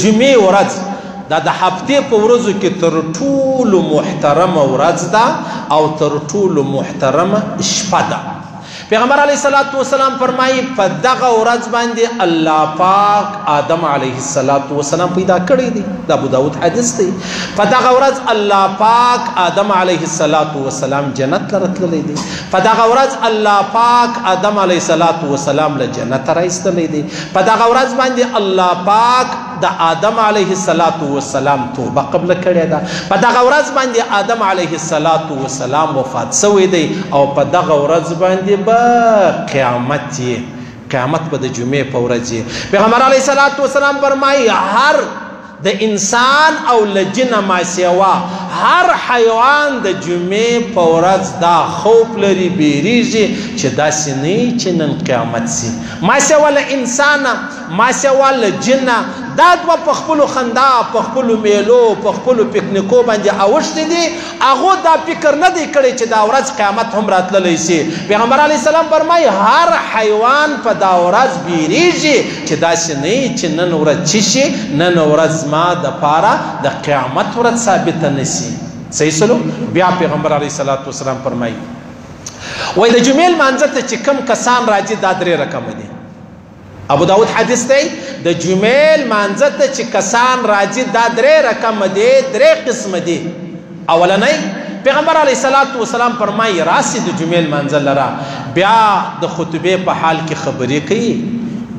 جمعې ورځ دا د هفتې په ورځو کې تر ټولو محترمه ورځ ده او تر ټولو محترمه شپه ده. پیغمبر علیه الصلاة والسلام فرمایي په دغه ورځ باندې الله پاک آدم علیه الصلاة والسلام پیدا کړی دی. د ابو داود حدیث دی. په دغه ورځ الله پاک آدم علیه الصلاة والسلام جنت ته راتللی دی. په دغه ورځ الله پاک آدم علیه الصلاة والسلام له جنت را ایستلی دی. په دغه ورځ باندې الله پاک د آدم علیه الصلاة والسلام توبه قبل کړې ده. په دغه ورځ باندې آدم علیه الصلاة والسلام وفات شوی دی او په دغه ورځ باندې به قیامت یې، قیامت به د جمعې په ورځ یې. پیغمبر علیه الصلاة والسلام فرمایي هر د انسان او له جنه ما سوا هر حیوان د جمعې په ورځ دا خوف لري، بیریږي چې داسې نه وي چې نن قیامت سي. ما سوا له انسانه، ما سوا له جنه، دا دوه په خپلو خندا، په خپلو میلو، په خپلو پکنیکو باندې اوښتي دي. هغو دا فکر نه دی کړی چې دا ورځ قیامت هم راتللی سي. پیغمبر علیه السلام فرمایي هر حیوان په دا ورځ بیریږي چې داسې نه وي چې نن ورځ چی شي، نن ورځ زما دپاره د قیامت ورځ ثابته نه سي. صحیح سلو. بیا پیغمبر علیه الصلاة والسلام فرمایي وایي د جمعې لمانځه ته چې کوم کسان راځي دا درې رقمه دي. ابو داود حدیث دی. د جمعې لمانځه ته چې کسان راځي دا درې رقمه دي، درې قسمه دي. اولنی پیغمبر علیه الصلاة والسلام فرمایي راسي د جمعې لمانځه لره، بیا د خطبې په حال کې خبرې کوي،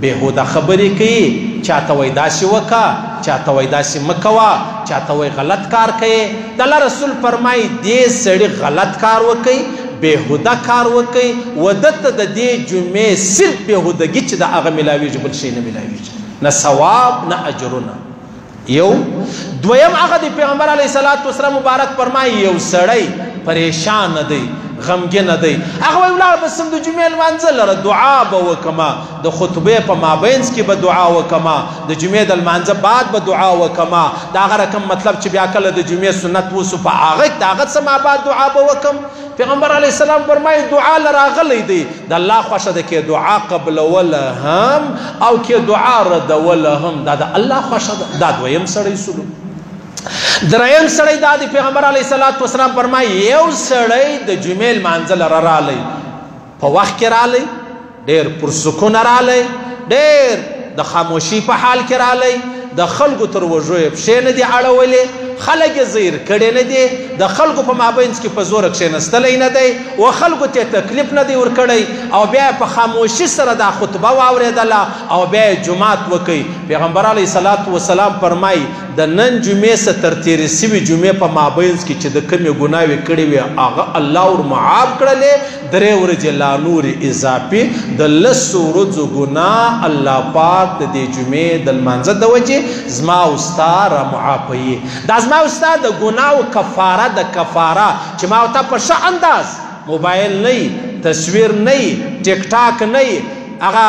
بېهوده خبرې کوي، چاته وایي داسې وکړه، چاته وایي داسې مه کوه، چاته وایي غلط کار کوې. د الله رسول فرمایي دې سړي غلط کار وکړي، بېهوده کار وکړي، و ده ته د دې جمعې صرف بېهودګي چې د هغه میلاویږي، بل شی نه میلاویږي، نه ثواب نه اجرونه. یو دویم هغه د پیغمبر علیه الصلاة والسلام مبارک فرمایي یو سړی پریشان دی، غمګین دی، هغه وایي ولاړ به سم د جمعې لمانځه لره دعا به وکړمه، د خطبې په مابینځ کې به دعا وکړمه، د جمعې د لمانځه بعد به دعا وکړمه. د هغه رقم مطلب چې بیا کله د جمعې سنت وسو په هغه د هغه څه ما بعد دعا به وکړم. پیغمبر علیه السلام فرمایي دعا له راغلی دی، د الله خوښه ده کې دعا قبلول هم او کې دعا ردول هم، دا د الله خوښه ده. دا دویم سړی سلو. دریم سړی دا دی پیغمبر علیه الصلاة والسلام فرمایي یو سړی د جمعې لمانځه لره رالی، په وخت کې رالی، ډېر پرسکونه رالی، ډېر د خاموشي په حال کې رالی، د خلکو تر وږو یې پښې نه دي اړولې، خلک یې زیر کړي نه دي، د خلکو په مابینځ کې په زوره کښېنستلی نه دی، و خلکو ته تکلیف نه دی ورکړی، او بیا په خاموشي سره دا خطبه واورېدله او بیا یې جومات وکړي. پیغمبر علیه الصلاة والسلام فرمایي د نن جمعې څخه تر تېرې سوې جمعې په مابینځ کې چې د کومې ګناوې کړې وې هغه الله ور معاف کړلې، درې ورځې لا نورې اضافي د لسو ورځو ګناه الله پاک د دې جمعې د لمانځه د وجې زما او ستا را معافوي. دا زما او ستا د ګناو کفاره، د کفاره چې ما او تا په ښه انداز موبایل نه، تصویر نه، ټیک ټاک نه، هغه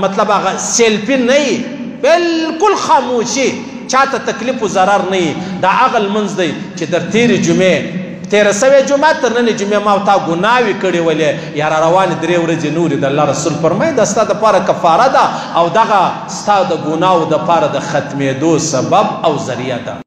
مطلب هغه سیلفي نه، بالکل خاموشي، چاته تکلیف و ضرر نه، دا هغه لمونځ دی چې در تېرې جمعې، تېره سوې جمعه تر ننې جمعې ما او تا ګناوې کړې ولې یا را روانې درې ورځې نورې، د الله رسول فرمایي دا ستا دپاره کفاره ده او دغه ستا د ګناو دپاره د ختمېدو سبب او ذریعه ده.